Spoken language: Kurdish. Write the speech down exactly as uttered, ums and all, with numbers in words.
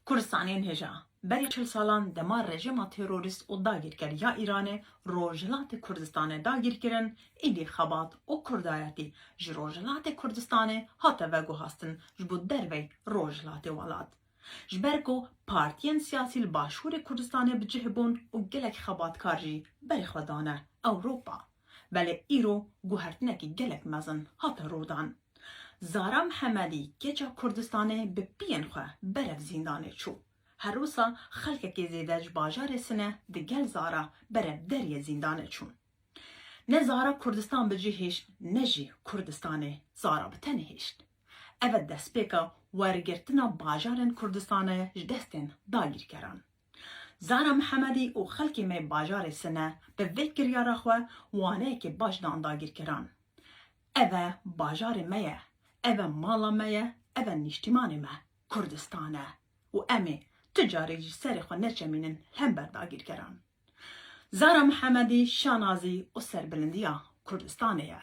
Kurdistanên hêja berî çil salan dema rejîma terorîst û dagîrker ya Îranê Rojhilatê Kurdistanê dagîr kirin, êdî xebat û kurdayetî ji Rojhilatê Kurdistanê hate veguhastin ji bo dervey Rojhilatê welat. Ji ber ku partiyên siyasî li Başûrê Kurdistanê bi cih bûn û gelek xebatkar jî berê xwe dane Ewropa. Belê îro guhertinekî gelek mezin hate rûdan. Zara Mihemedî keça Kurdistanê bi piyên xwe berev zîndanê çû. Her wisa xelkekê zêde ji bajarê Sine di gel Zara berev deriyê zîndanê çûn. Ne Zara Kurdistan bi cih hişt, ne jî Kurdistanê Zara bi tenê hişt. Ev e destpêka wergirtina bajarên Kurdistanê ji destên dagîrkeran. Zara Mihemedî û xelkê me bajarê Sine bi vê kiryara xwe waneyekê baş dan dagîrkeran. Ev e bajarê me ye, ev e mala me ye, ev e nîştîmanê me, Kurdistan e. Û em ê tu carê jî serê xwe neçemînin hember dagîrkeran. Zara Mihemedî şanazî û serbilindiya Kurdistanê ye.